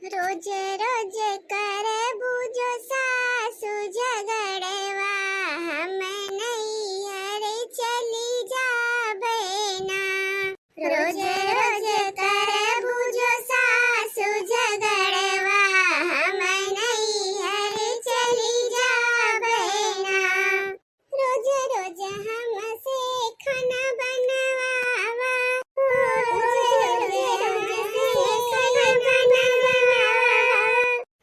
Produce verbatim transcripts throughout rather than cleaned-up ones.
रोज रोज करबू जो सासु झगड़वा, हम नैहर चली जाबे ना। रोज रोज करबू जो सासु झगड़वा, हम नैहर चली जाबे ना। रोज रोज हमसे खाना बनवावा, रोज रोज हमसे खाना बनवावा।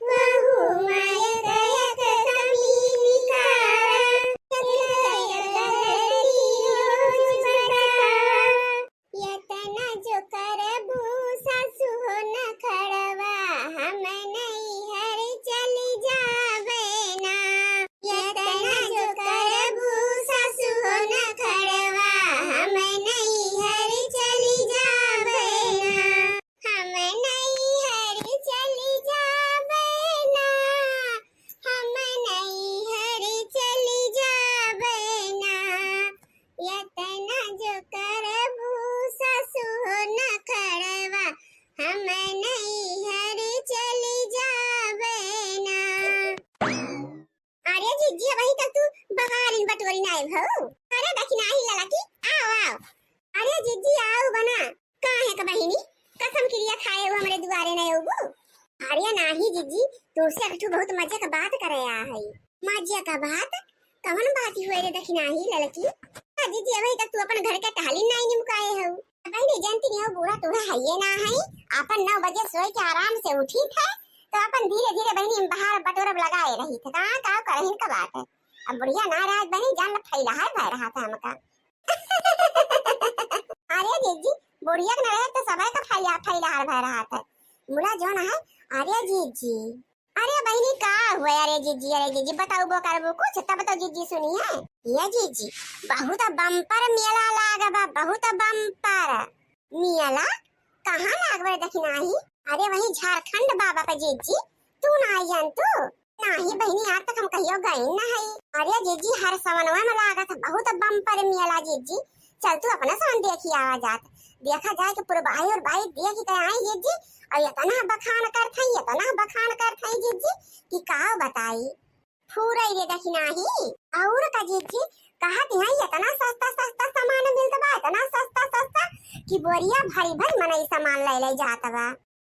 वहू माय कयक कमी निकारा, कयक गलती रोज बतावा। यतना जो करबू सासु हो नखड़वा, हम नैहर चली जाबे ना। यतना जो करबू सासु हो नखड़वा, हम नैहर चली जाबे ना। हम नैहर चली जाबे ना, हम नैहर चली जाबे ना। यतना जो करबू सासु हो नखड़वा, हम नैहर चली जाबे ना। अरे जिज्जी, अबही तक तू बगारिन बटोरिन आए भऊ। अरे दखिनाही ललकी, आओ, आओ। अरे जिज्जी, आओ बना। काहे क बहिनी, कसम किरिया खाए हो हमरे दुआरे न अउबू? अरे नाही जिज्जी, तुमसे एक ठो बहुत मजे क बात करे आ हई। मजे क बात? कवन बात हुए रे दखिनाही ललकी? आ जिज्जी, अबही तक तू अपन घर के टहली नाई निमुकाए हो। बहिनी, जानती नहीं हो, बूढ़ा टूढ़ा हइये ना हई, अपन नौ बजे सोए के आराम से उठी थे, तो अपन धीरे धीरे बहिनी बाहर बटोरब लगाए रही थे। कहाँ का करहिन का बात है, अब बुढ़िया ना रहा बहिनी, जान ल फैलहार भय रहा था हमका। अरे जिज्जी, बुढ़िया के न रहे तो सबे का फैला फैलहार भय रहा था। मुला जो ना है, अरे जिज्जी, अरे बहिनी, का हुआ? अरे जिज्जी, अरे जिज्जी, बताउबो करबो कुछ, तब तो जिज्जी सुनी है। ये जिज्जी, बहुत बम्पर मेला लाग बा, बहुत बम्पर मेला। कहाँ लाग बा रे दखिनाही? अरे वही झारखंड बाबा पे जिज्जी, तू ना आई जान तू? नाही बहिनी, आज तक हम कहियो गई ना है। अरे जिज्जी, हर सवनवा में लागत है बहुत बम्पर मेला जिज्जी, चल तू अपना सवन देखी आवा जात, देखा जाए कि पुरबाई और बाई देख के आई जिज्जी, और इतना बखान करत है, इतना बखान करत है जिज्जी कि का बताई। फूरई रे दखिनाही, और का जिज्जी, कहत है इतना सस्ता सस्ता सामान मिलत बा, इतना सस्ता सस्ता कि बोरिया भरी भरी मनई सामान ले ले जात बा।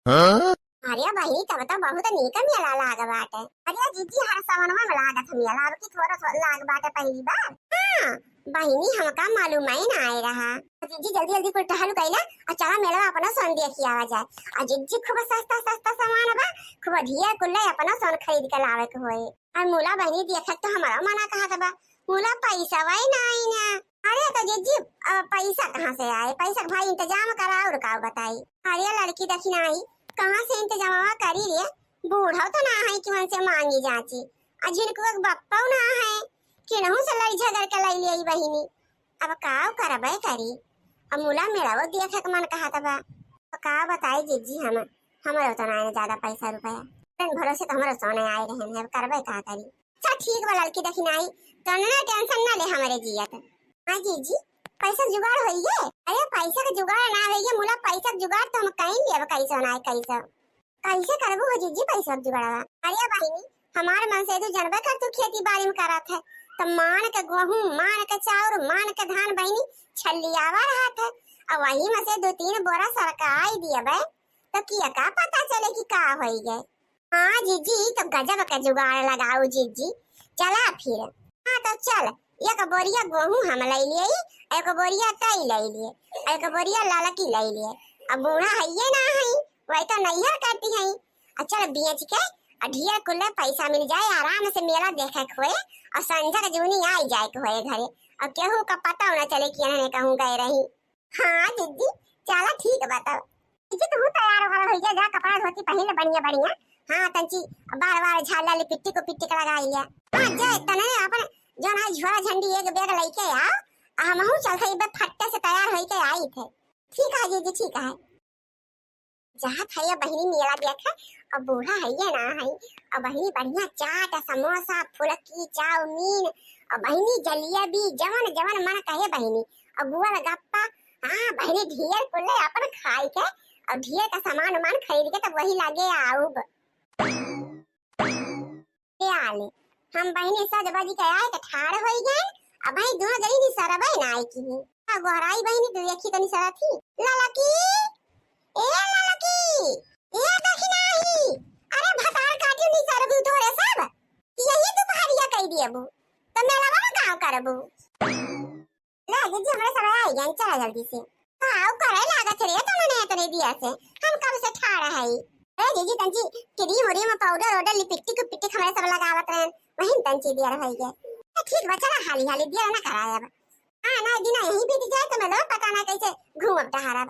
हाँ? अरे बहिनी, तब तो बहुत नीक मेला लाग बाटे। अरे जिज्जी, हर सवनवा में लागत मेला, अब की थोड़ा थोड़ा लाग बाटे पहली बार। हाँ बहिनी, हमका मालूम ही ना आए रहा। जिज्जी, जल्दी जल्दी कुल टहल कैला, आ चला मेला अपना सन देखी आवा जाए। आ जिज्जी, खूब सस्ता सस्ता सामान बा, खूब ढेर कुल अपना सन खरीद के लावे के होए। और मुला बहिनी, देखत तो हमारा मना कहत बा, मुला पैसा वही ना आई ना। अरे तो जिज्जी, अब पैसा कहाँ से आए? पैसा के भाई इंतजाम करा, और का बताई। अरे लड़की दखिनाही, कहाँ से इंतजामवा करी रे? बूढ़ा तो ना है कि उनसे मांगी जाची, आ जिनको एक बप्पा ना है, किनहू से लड़ी झगड़ के लाई ले आई बहिनी। अब का करबे करी, अब मुला मेला वो देखे के मन कहत बा। तो का बताई जिज्जी, हम, हमरो तो ना है ज्यादा पैसा रुपया, दिन भरोसे तो हमरो सोने आए रहे हैं, अब करबे का करी। अच्छा ठीक बा लड़की दखिनाही, तो ना टेंशन ना ले हमरे जियत। हाँ जिज्जी, पैसा जुगाड़ होइए? अरे पैसा के जुगाड़ ना होइए मुला, पैसा के जुगाड़ तो हम कहीं लेब, कैसे ना है, कैसे, कैसे करबू हो जिज्जी पैसा के जुगाड़वा? अरे बहिनी, हमार मन से तू जनबे कर, तू खेती बाड़ी में करत है, तो मान के गेहूं, मान के चाउर, मान के धान बहिनी छलियावा रहत है, और वही में से दो तीन बोरा सरकाई दियबे, तो किया का पता चले कि का होई गए। हाँ जिज्जी, ई तो गजब के जुगाड़ लगाऊ जिज्जी। चला फिर। हाँ तो चल, एक बोरिया गेहूं हम ले लिए, एक बोरिया तई ले लिए, एक बोरिया ललकी ले लिए। अब बूढ़ा हइये ना हई, वही तो नैहर करती हई। आ चल बेच के आ ढेर कुल्ले पैसा मिल जाए, आराम से मेला देखे के होए और संझा के जूनी आई जाए के होए घरे, और केहू का पता ना चले कि इन्होंने कहूँ गए रही। हाँ जिज्जी, चला ठीक बा तब। जिज्जी, तू तैयार वैयार होइ जा, जा कपड़ा धोती पहिन ले बढ़िया बढ़िया। हाँ तंची बार बार झाला लिपिस्टिक उपिस्टिक लगाई ले। हाँ जा तने अपन जौन है झोरा झंडी एक बैग लेके आओ, आ हमहू चलते एक बार फट्टे से तैयार होई के आई थे। ठीक है जिज्जी, ठीक है। जात है ये बहिनी मेला देखे, अब बूढ़ा है ये ना है, अब बहिनी बढ़िया चाट, समोसा, फुलकी, चाउमीन, अब बहिनी जलेबी, जवन जवन मन कहे बहिनी, अब गोलगप्पा, हाँ बहिनी ढेर कुल्ले अपन खाई के, और ढेर का सामान उमान खरीद के तब वही लागे आउब। ए आले, हम बहिनी सज बज के आए त ठाड़ होई गए। अब भाई दोनों जनी निसरबे ना आई की। आ गोहराई बहिनी, तू देखी तो निसरत ही। ललकी, ए ललकी, ए देखी नाही। अरे भतार काटियो निसरबू तोरे सब। कि यही दुपहरिया कई दियबू। त मेलवा में गाँव करबू। ले जिज्जी, हमरे सब आई गए, चला जल्दी से। हाँ, उ करे लागत रे, तो मने इतने दिया से, हम कब से ठाड़ है। ए जिज्जी, तंची क्रीम उरीम, पाउडर ओडर, लिपस्टिक उपिस्टिक हमरे सब लगावत रहन, वही तंची दिया रह गए। ए, ठीक बा, चला हाली हाली दिया ना कराए अब। हाँ, ना दिन यही बीत जाए तो मैं लोग पता ना कैसे घूमब टहरब।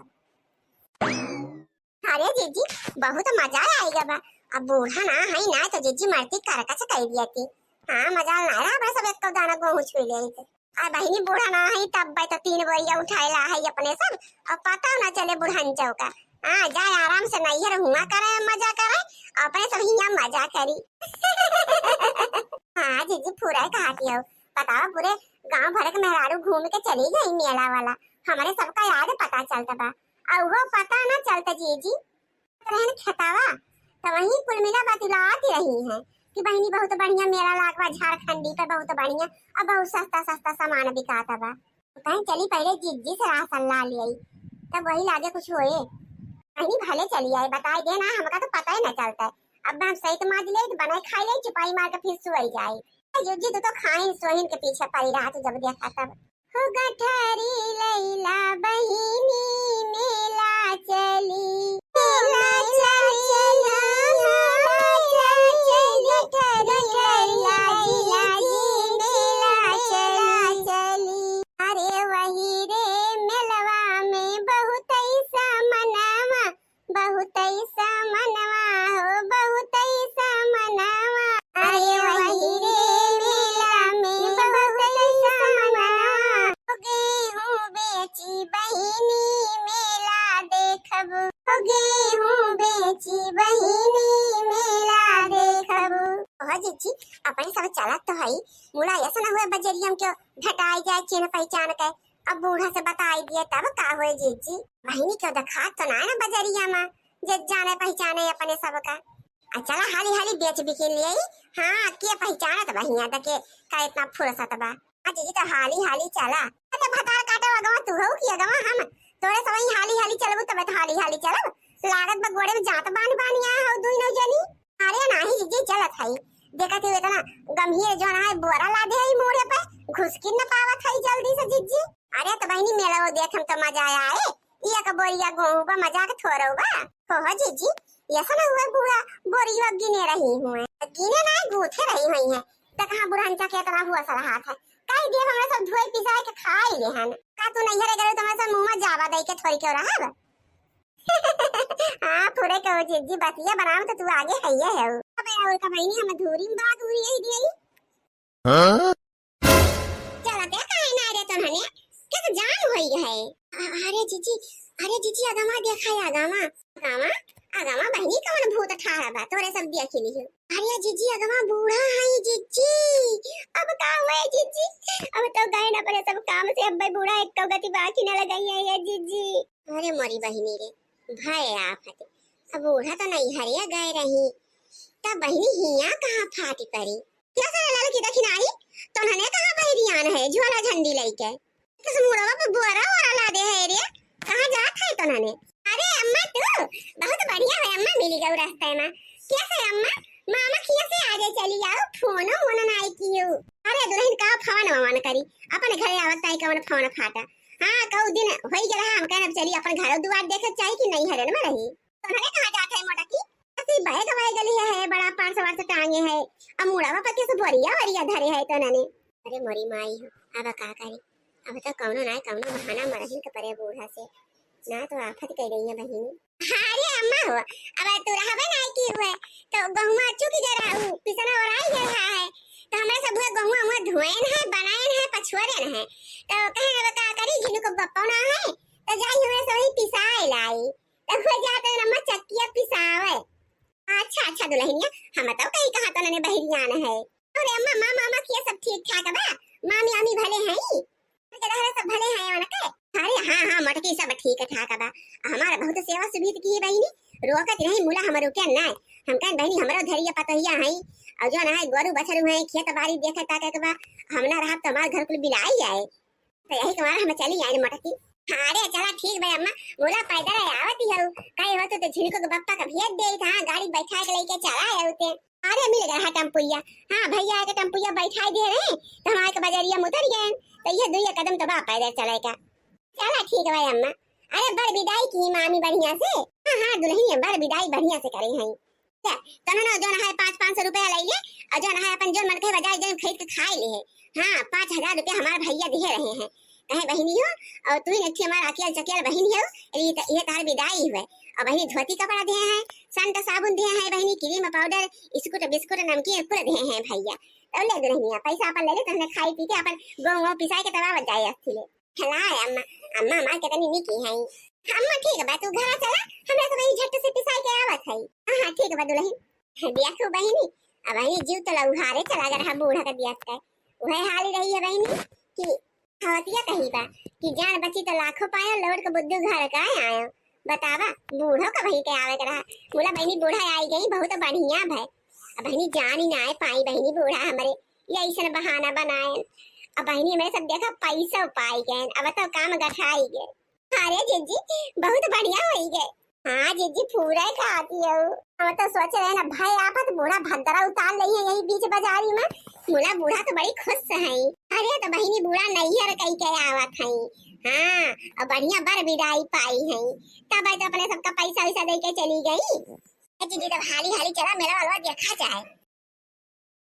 अरे जिज्जी, बहुत मजा आइगा बा। अब बूढ़ा ना है ना तो जिज्जी मरती करकच कह दिया थी। हाँ, मजा ना रहा, बड़ा सब एक दाना गोहूँ छुई ले थे। आ बहिनी, बूढ़ा ना है तब बे तो तीन बोरिया उठाए ला है अपने सब, और पता ना चले बुढ़न चौका। हाँ, जाए आराम से नैहर हुआ करे, मजा करे, अपने सब हियाँ मजा करी। हाँ जिज्जी, पूरा ही कहा थी हो। बताओ, पूरे गांव भर के मेहरारू घूम के चली गई मेला वाला, हमारे सबका याद पता चलता बा। और वो पता ना चलता जिज्जी, रहन खेतावा, तो वहीं कुल मिला बतलात रही हैं कि बहिनी बहुत बढ़िया मेला लाग बा झारखंडी पे, बहुत बढ़िया, अब बहुत सस्ता सस्ता सामान बिकात बा। तो कहीं चली पहले जिज्जी से राह सलाह ले आई, तब वही लागे कुछ होए। बहिनी भले चली आई, बताई दे ना, हमका तो पता ही ना चलता है। अब हम सही तो माज ले, बनाए खाई ले, चुपाई मार के फिर सोई जाए। जिज्जी तो, तो खाइन सोहिन के पीछे पड़ी रहा, तो जब देखा तब। हो गठरी लैला बहिनी मेला चली। मेला चली, मेला चली, गठरी लैला जी, मेला चली। अरे वही रे मेलवा में बहुत ऐसा मनवा, बहुत ऐसा मनवा हो, बहुत ऐसा मनवा। अरे वही रे मेला में बहुत ऐसा मनवा। हो गेहूं बेची बहिनी मेला देखबू, हो गेहूं बेची बहिनी मेला देखबू। ओह जिज्जी, अपने सब चलत तो हई, मुला ऐसा ना हुए बजरिया में क्यों भेटाई जाए चिन्ह पहचान के। अब बूढ़ा से बताई दिए तब का होए जिज्जी? बहिनी क्यों देखात तो ना ना बजरिया में, जे जाने पहचाने अपने सबका। आ चला हाली हाली बेच बिकिन लियाई। हाँ, के पहचानत बहिया त के का इतना फुर्सत बा। आ जिज्जी तो हाली हाली चला। अच्छा भतार काटे अगवा तू हो कि अगवा हम? तोरे सब ही हाली हाली चलबू तबे तो हाली हाली चलब। लागत बा गोड़े में जात बान बान यहाँ हो दुई नौ जनी। अरे नाही जिज्जी, चलत हई। देखत ही इतना गंभीर जोन है, बोरा लादे है मोड़े पे, घुसकिन न पावत है जल्दी से जिज्जी। अरे तो बहिनी, मेला वो देख हम तो मजा आए। ई एक बोरिया गोहूं बा, मजा के थोरो बा। हो हो जिज्जी, ऐसा ना हुआ बूढ़ा बोरिया गिने रही हुए। गिने ना, गूथे रही हुई है। तो कहाँ बुढ़नचा के इतना हुआ सलाहत है। कई दिए हमरा सब धोए पिसाए के खाई ले हन। का तू नैहरे गए तो हमरा सब मुंह में जावा दे के थोड़ी क्यों रहब? हाँ, पूरे कहो जिज्जी, बतिया बनाओ तो तू आगे है ये है। अबे और का बहिनी, हम धूरी में बात हुई यही दिए। हाँ? चला ते काहे ना रे तन्हने? कैसे जाम होई है? अ-, अरे जिज्जी, अरे जिज्जी, अगमा देखा है, अगमा। अगमा, अगमा बहिनी, कौन भूत ठाड़ा बा? तोरे सब देखी लियो। अरे जिज्जी, अगमा बूढ़ा है जिज्जी। अब का हुए जिज्जी? अब तो गए ना अपने सब काम से, अब बूढ़ा एक गति बाकी न लगाई है ये जिज्जी। अरे मोरी बहिनी रे, भय आफत। अब बूढ़ा तो नैहरिया गए रही, तब बहिनी हिया कहाँ फाटी पड़ी? क्या साला ललकी दखिनाही, तोन्हने कहाँ बहिरियान है, झोला झंडी लइके? किस मुड़वा पे बोरा वोरा लादे है रे? कहाँ जात है तोन्हने? अरे अम्मा तू, बहुत बढ़िया है अम्मा, मिली गऊ रास्ते में। कैसे अम्मा? मामा खिया से आगे चली आओ, फोनो मोनो नाई कियो। अरे दुल्हन का फोन वोन करी, अपने घरे आवत ताई कौन फोन फाटा। हाँ, कऊ दिन होई गया हम कहन अब चली अपन घर दुआर देखे चाही कि नैहरन में रही। तोन्हने कहाँ जात है मोटा की? असी बैग वैग लिए है, बड़ा पर्स वर्स टांगे है, अब मुड़वा पर किस बोरिया वरिया धरे है तोन्हने। अरे मोरी माई हो, अब का करी, अब तो कौनो ना कौनो बहाना मरही के परे बूढ़ा से, ना तो आफत कह रही है बहिनी। अरे अम्मा हो, अब तू रहबे ना की हुए, तो गहुआ चुकी जरा उ पिसना ओराई गया है, तो हमरा सब हुए गहुआ हुआ धोएन है, बनाएन है, पछुआरेन है, तो कहे अब का करी, जिनको बप्पो ना है, तो जाई हमरा सब ही पिसाए लाई। तो हो जात है अम्मा चक्किया पिसावे। अच्छा, अच्छा दुल्हनिया, हम तो कहीं कहा तो नने बहिरियान है। अरे अम्मा, मामा, मामा किया सब ठीक ठाक बा? मामी, आमी भले हैं? उनके रहले सब भले हैं उनके? अरे हाँ हाँ मोटकी, सब ठीक ठाक बा। हमार बहुत सेवा सुविध किहे बहिनी, रोकत रही मुला हमरो के ना। हम कहेन बहिनी हमरो धरिया पतोहिया हई, और जौन है गोरू बछरू है, खेत बारी देखे ताके के बा, हम ना रहब तो हमार घर कुल बिलाई आए। तो यही के मारे हम चली आइन मोटकी। अरे चला ठीक बा अम्मा, मुला पैदल आवत ही हऊ, कहे हो तो, तो झिनको के बप्पा का भेज दे था, गाड़ी बैठा के लेके चला आए होते। अरे मिल गया है टेम्पुइया, हाँ भैया के टेम्पुइया बैठाई दे रहे, तो हम आके बजरिया में उतर गए, तो ये दुइया कदम तो बा पैदल चले का। चला ठीक बा अम्मा। अरे बड़ विदाई की मामी बढ़िया से? हाँ हाँ दुल्हनिया बड़ विदाई बढ़िया से करे हैं। ले, तनो ना जौन है पाँच, पाँच सौ रुपया ले ले, और जौन है अपन जौन मन कहे बाजार जाए खरीद के खाए ले है। हाँ, पाँच हजार रुपया हमार भैया दिहे रहे हैं। कहे बहिनी हो, और तू ही नथी हमार अकियल चकियल बहिनी हो, ये त-, ये तार विदाई हुए। और बहिनी धोती कपड़ा दिहे हैं, संट साबुन दिहे हैं बहिनी, क्रीम पाउडर, स्कूट बिस्कुट नमकीन कुल दिहे हैं भैया। तो ले दुल्हनिया, पैसा अपन ले ले, तहने खाई पी के अपन गोहूँ वोहूँ पिसाई के तब आवत जाए अस्थि ले। चला अम्मा, अम्मा हमार कितनी निकी है। अम्मा ठीक बा, तू घरा चला, हमरा सब यही झट से पिसाई के आवत है। हाँ हाँ ठीक बा दुल्हन। देखो बहिनी, अब बहिनी जीव तो लउहारे चला गया रहा बूढ़ा का दिया के। वह हाल ही रही है बहिनी कि हवतिया कही बा कि जान बची तो लाखों पायो, लौट के बुद्धू घर का आयो। बतावा, बूढ़ो का वही के आवे के रहा। बोला बहिनी बूढ़ा आई गई, बहुत बढ़िया भय। अब बहिनी जान ही ना आए पाई बहिनी बूढ़ा हमरे, ये ऐसन बहाना बनाए। अब बहिनी हमरे सब देखा पैसा पाई गए, अब तो काम गठाई गए। अरे जीजी, बहुत बढ़िया होई गए। हाँ जीजी, पूरा ही खाती हो। हम तो सोच रहे ना भाई, आफत बूढ़ा भद्रा उतार लई है यही बीच बाजारी में। मुला बूढ़ा तो बड़ी खुश है। अरे तो बहिनी बूढ़ा नैहर कई के आवत है। हाँ, और बढ़िया बर विदाई पाई है, तब तो अपने सबका पैसा वैसा दे के चली गई। ए जीजी, तब हाली हाली चला, मेला वाला देखा जाए।